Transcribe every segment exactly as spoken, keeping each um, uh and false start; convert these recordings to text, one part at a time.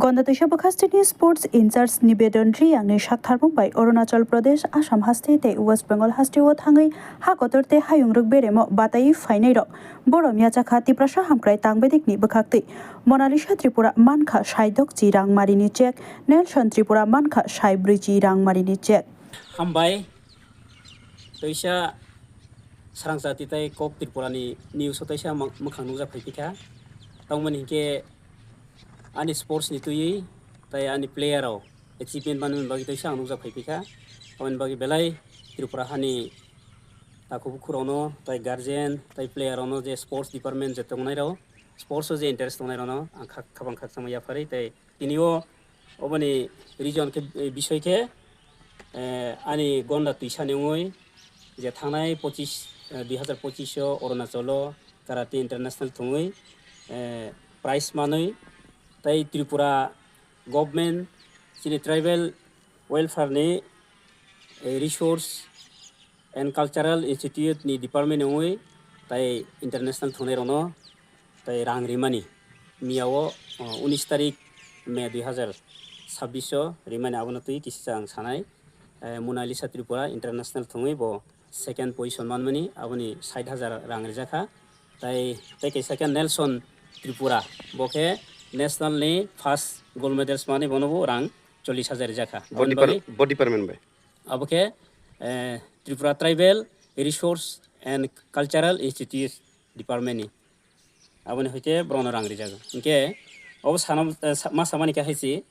Konda Twisa Bwkhasteni Sports Incharge Nibedon Riyangni saktharmung bai Arunachal Pradesh, Assam haste tei West Bengal hasteo thangwi ha kotor tei hayung rwk beremo bataiwi phainairok. Borom yachakha Tiprasa Hamkrai Tangbedikni bwkhaktwi. Monalisa Tripura mankha saidokchi rangmarini chek, Nelson Tripura mankha saibrwichi rangmarini chek. Hambai, toisa srangchati tei kok Tripurani news o toisa mwk-, mwkhang nukjak phai phikha. Tongmani hinkhe ani sports ni twiwi tei ani player rok achievement manwi bagwi toisa ang nukjak phai phikha. Aboni bagwi belai Tripura hani takhuk bukhurokno tei guardian tei player rokno je sports department je tongnairok, sports o je interest tongnairokno ang khak-, khapang khakchangma yapharwi tei tini o oboni reason khe, eh, bisoi khe, eh, ani gonda twisani wngwi je thangnai pochis, eh, dui hazar pochis o Arunachal o Karate International thwngwi, eh, prize manwi tei Tripura government chini tribal welfare ni, eh, resource and Cultural Institute ni department wngwi tai international thwngnairokno tai rang rimani. Miyao, uh, unis tarik May dui hazar sabbish o rimani, abono twi kisa ang sanai. Eh, Monalisa Tripura international thwngwi bo second position manmani, aboni sait hajar rang rijakha. Tai, tai kaisa khe Nelson Tripura, bo khe national ni first gold medals manwi, bono bo rang chollish hajar rijakha. Bo Aboni depar-, bagwi bo department bai? Abo khe, eh, Tripura Tribal Resource and Cultural Institute Department ni. Aboni hoite borokno rang rijago. Hinkhe obo sana, eh, sa-, ma samani khe hai se,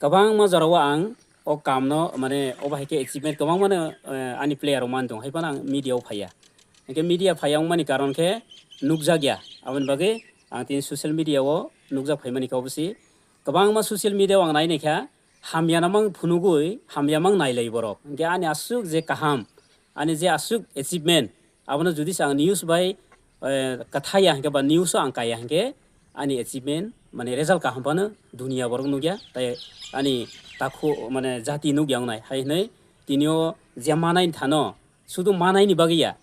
kwbangma jorao ang o kamno, mane, obo hai khe achievement kwbangmano, eh, ani player rok man tong, hai phano ang media o phaiya. Hinkhe media phaiya wngmani karon khe nukjakya. Aboni bagwi ang tini social media o nukjak phaimani khe obo se, kwbangma social media o ang nai naikha, hamya namang phunugwi hamya mang nailai borok. Hinkhe ani aswk je kaham, ani je aswk achievement, abono judi se ang news bai, eh, kathaya hinkhe ba news o ang kaya hinkhe ani achievement, mane, result kaham phano duniya borok nukya, tai ani takhu, mane, jati nukya wngnai hai hwnwi tini o je manai thano, sudu manaini bagwi ya,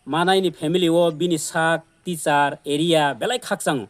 manaini family o bini sak, teacher, area belai khakchango.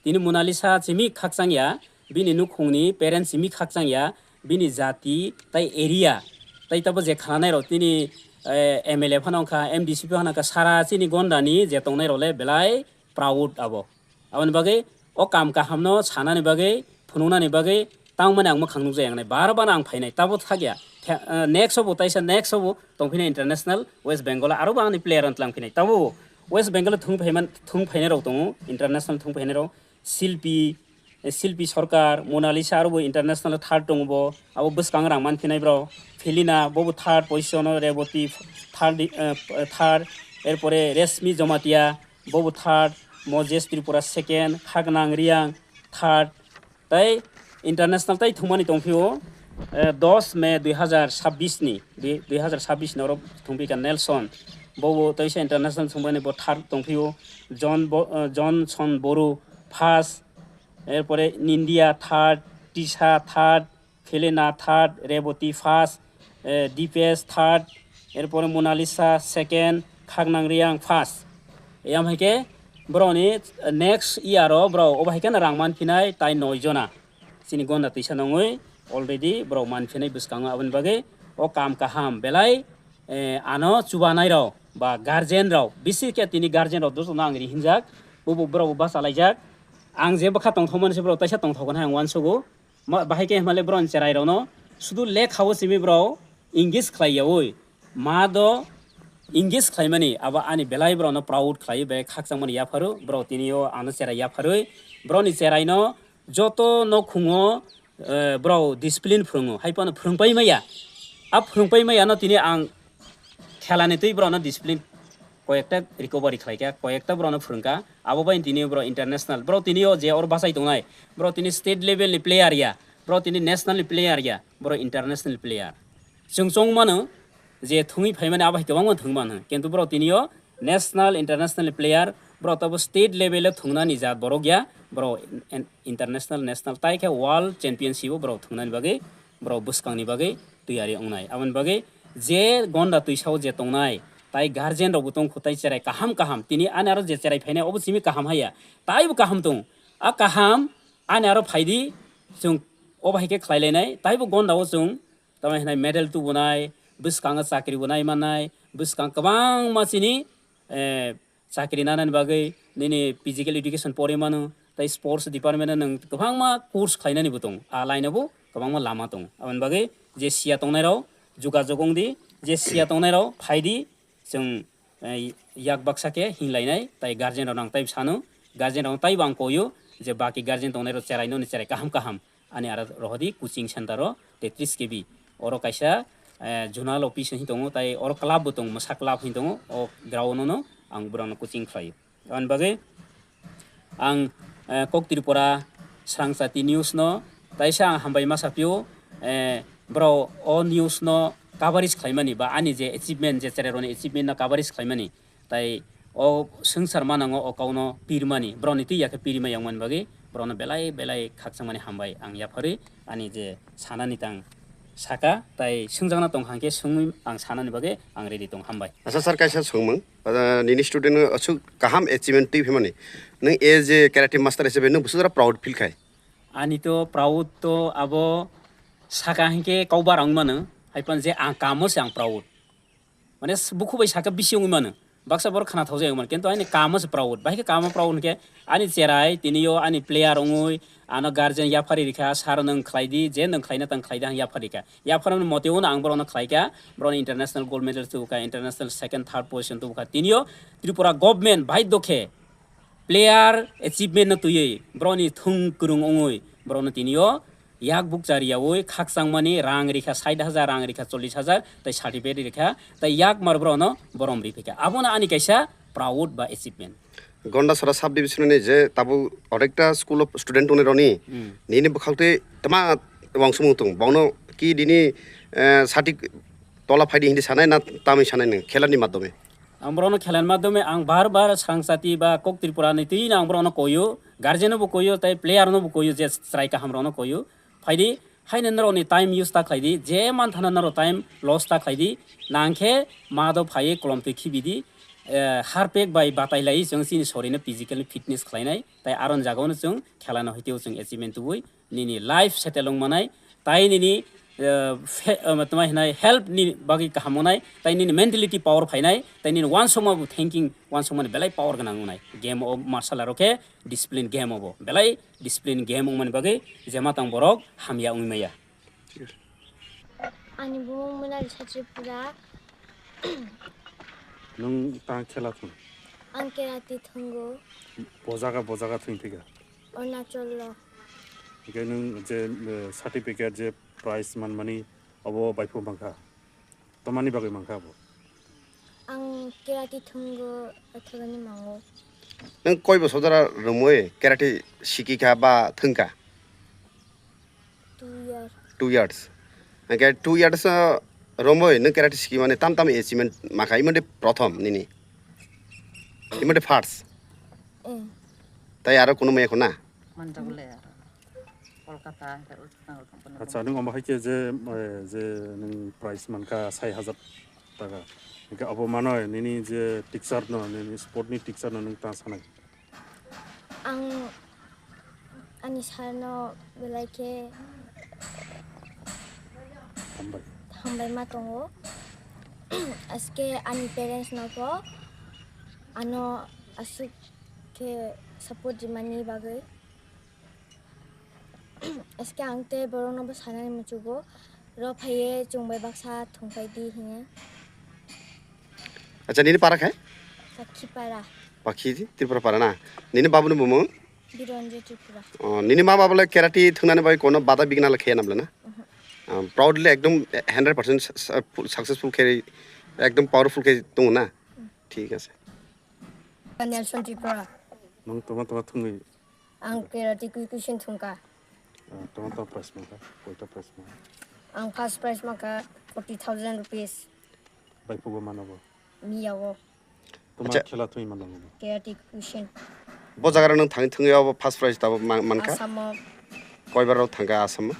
Tini Monalisa simi khakchang ya, bini nukhungni parents simi khakchang ya, bini jati tai area, tai tabo je khananai rok tini, eh, M L A phano wngkha, M D C phano wngkha, sara chini gondani je tongnai rok le belai proud abo. Aboni bagwi o kam kahamno sanani bagwi, phunuknani bagwi tangmani ang mwkhang nukjai ang nai, bar bar ang phainai, tabo thakya. The-, eh, next obo taisa, next obo tongphinai international West Bengal o, aro bo ani player rok tlang phinai. Tabo West Bengal o thung phaiman, thung phainai rok tongo, international thung phainai rok. Silpi, eh, Silpi Sarkar, Monalisa aro bo international third tongo bo, abo bwskang rang manphinai bro. Felina, bobo third position o, Reboti third, eh, third, erpore Reshmi Jomatia, bobo third, Moses Tripura second, Khaknang Riang third, tai international tai thumani tongphio, eh, dos May dui hazar sabbish ni, dui, dui hazar sabbish ni oro thungpika Nelson, bobo taisa international thumani bo third tongphio, John Bo-, eh, Johnson Boru first, erpore Nindia third, Tisha third, Felina third, Reboti first, eh, Dipesh third, erpore Monalisa second, Khaknang Riang first. Eyam hai khe borokni next year o borok obo hai kheno rang manphinai tai noi jona. Chini gonda twisa nongwi already borok manphinai bwskango, aboni bagwi o kam kaham belai, eh, ano chubanai rok ba guardian rok, bisi khe tini guardian rok dojono ang ri hinjak, bobo borok bo bachalaijak. Ang je bwkha tongthokmani se borok taisa tongthokgwn hai ang uansugo. Ma, bahai khe hwnmale borokni cherai rokno sudu lekhao simi borok engage khlai yaui. Ma do engage khlaimani abo ani belai borokno proud khlai, belai khakchangmani yapharo. Borok tini o ano cherai yapharwi borokni cheraino joto nokhungo, eh, borok discipline phwrwngo, hai phano phwrwngpai maya. A phwrwngpai maya no tini ang khelani twi borokno discipline koyekta recovery khlaikha, koyekta borokno phwrwngkha. Abo bai tini borok international, borok tini o je oro bachai tongnai, borok tini state level ni player ya, borok tini national ni player ya, borok international player. Chwng chong mano je thungwi phaimani abo hai kwbangma thung mano, kintu borok tini o national, international player, borok tabo state level o thungnani jat borok ya, borok in-, international, national, tai khe world championship o borok thungnani bagwi borok bwskangni bagwi twiyari wngnai. Aboni bagwi je gonda twisao je tongnai, tai guardian rokbo tongkho, tai cherai kaham kaham, tini ani aro je cherai phainai obo simi kaham haiya, taibo kaham tong. A kaham ani aro phaidi, chwng obo hai khe khlai lainai, taibo gonda o chwng tamo hinai medal tubunai, bwskango chakri bo nai mannai, bwskang kwbangma chini, eh, chakri nanani bagwi nini physical education pori mano, tai sports department o nwng kwbangma course khlainani bo tongo, a line o bo kwbangma lama tongo. Aboni bagwi je siya tongnai rok jogajog wng di, je siya tongnai rok phai di, chwng, eh, yak baksa khe hinlainai, tai guardian rok nang tai sano, guardian rok taibo ang koyo je baki guardian tongnai rok cherai no ni cherai kaham kaham. Ani aro rohodi coaching center o tetris K B. Oro kaisa, eh, zonal office hin tongo, tai oro club bo tongo, mwsa club hin tongo, o ground no ang borokno coaching khlaio. Aboni bagwi ang, eh, Kok Tripura Srangchati News no taisa ang hambai ma sapio, eh, bro o news no coverage khlaimani ba ani je achievement, je cherai rokni achievement no coverage khlaimani. Tai o swngchar manango o kauno pirmani, borokni twi yakhe pirima yangmani bagwi borokno belai belai khakchangmani hambai ang yapharwi ani je sanani tang saka, tai swngjakna tong hangkhe swngwi ang sanani bagwi ang ready tong, hambai. Asa sir, kaisa swngmung, ah, nini student aswk kaham achievement twi phimani, nwng as a karate master hisabe nwng bwswk jora proud feel khai? Ani to proud to abo saka hangkhe kok barang mano, haipan je ang kamo se ang proud. Mane s-, bukhu bai saka bisi wngwi mano. Baksa borok khna thaujak wngwi mano. Kintu ani kamo se proud. Bahai khe kamo proud hwnkhe ani cherai tini o ani player wngwi ano guardian yaphari rikha, "Sir, nwng khlai di, je nwng khlaina tang khlai di," ang yaphar rikha. Yapharmani mote uno ang borokno khlaikha, borokno international gold medal tubukha, international second, third position tubukha. Tini o Tripura government baidhyo khe player achievement no twiwi borokni thung kwrwng wngwi borokno tini o yak bukcha riyaui khakchangmani rang rikha, sait hajar rang rikha, chollish hajar, tai certificate rikha, tai yak mar borokno borom riphikha. Abono ani kaisa proud ba achievement. Gondasara sub division ni je tabuk odekta school of student tongnai roni, hmm, nini bwkhak twi tama wangsumung tung, bono ki dini, eh, sati tola phaidi hindi sanai na tamwi sanai nung khela ni madhyome? Ang borokno khelani madhyome ang bar bar Srangchati ba Kok Tripura ni twi no ang borokno koyo, guardian no bo koyo, tai player no bo koyo, je chwrai kaham rokno koyo. Phaidi, haino norokni time use ta khlai di, je manthano norok time loss ta khlai di, nang khe ma do phaiwi kolom twi khibi di, eh, harpek bai batai lai chwng chini sorino physical fitness khlainai, tai aron jagao no chwng khela no hoiteo chwng achievement tubui nini life settle wng manai, tai nini, eh, fe-, eh, tama hinai health ni bagwi kaham wngnai, tai nini mentality power phainai, tai nini uansukma bo thinking uansukmani belai power gwnang wngnai. Game o martial art o khe discipline game o bo belai discipline game wngmani bagwi je matang borok hamya wngwi maya. Ani bumung Monalisa Tripura. Nwng tang khela thung? Ang karate thwngo. Bo jaga, bo jaga thwng thika? Arunachal o. Hingke nwng je, eh, certificate je prize manmani abo baiphu mankha? Tamani bagwi mankha abo? Ang karate thwngo, athoroni mango. Nwng koi bosor jora romwi karate sikikha ba thwngkha? Two years. Two years. Hingke two years, uh, romwi nwng karate sikimani tam tam achievement makha, imode prothom nini? Imode first? Eh. Tai aro kunu maya khuna? Manjak le aro. Kolkata, hingke West Bengal company. Acha, nwng omo hai khe je, eh, je nwng prize mankha sai hajar taka. Hingke abo manoi nini je teacher no, nini sport ni teacher no nwng ta sanai? Ang ani sir no belai khe hambai, hambai ma tongo. Aske ani parents no bo ano aswk khe support rimani bagwi. Aske ang tei borokno bo sanani muchugo, rw phaiye chwng bai baksa thwngpai di hwnwi. Acha, nini para khe? Pakhi para. Pakhi Tripura para na? Nini babuni bumung? Biranjoy Tripura. Oh, nini ma baba le karate thwngnani bai kono bada bigna le khaya nabla na? Mhm. Ah, proudly ekdom hundred percent su-, su-, successful khe ekdom powerful khe tongo na? Mm. Thik ase. Nelson Tripura. Nwng toma toma thwngwi? Ang karate Kyokushin thwngkha. Ah, toma toma prize mankha? Koita prize mankha? Ang first prize mankha forty thousand rupees. Bai phugo mano bo? Miya o. Toma, acha, khela thwngwi mano bo? Karate Kyokushin. Bo jaga rok nang thangwi thwngwi abo first prize tabo man-, mankha? Assam o. Koibar rok thangkha Assam o?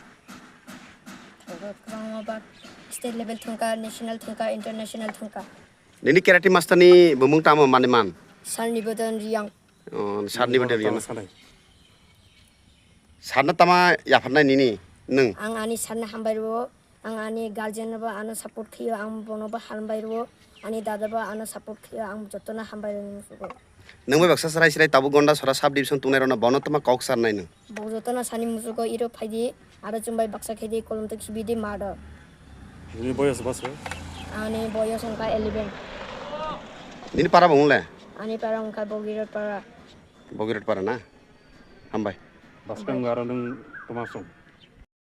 Kwbangma ba state level thwngkha, national thwngkha, international thwngkha. Nini karate master ni bumung tamo mani man? Sir Nibodon Riyang. Oh, sir Nibodon Riyang. Sir no tama yapharnai nini? Nwng? Ang ani sir no hambai rwo, ang ani guardian no bo ano support khiyo, ang bono bo hambai rwo, ani dada bo ano support khiyo, ang jotono hambai rwo ni musugo. Nwng bai baksa chwrai chwrai tabuk Gondasora sub division tongnai rokno bono tma kok sarnai nwng? Bo jotono sani musugo iro phaidi, aro chumbai baksa khedi kolom to khibi di mado. Nini boyos bwswk? Ani boyos wngkha eleven. Nini para bo wng le? Ani para wngkha Bogirot para. Bogirot para na? Hambai. Bwskang aro nwng tma song?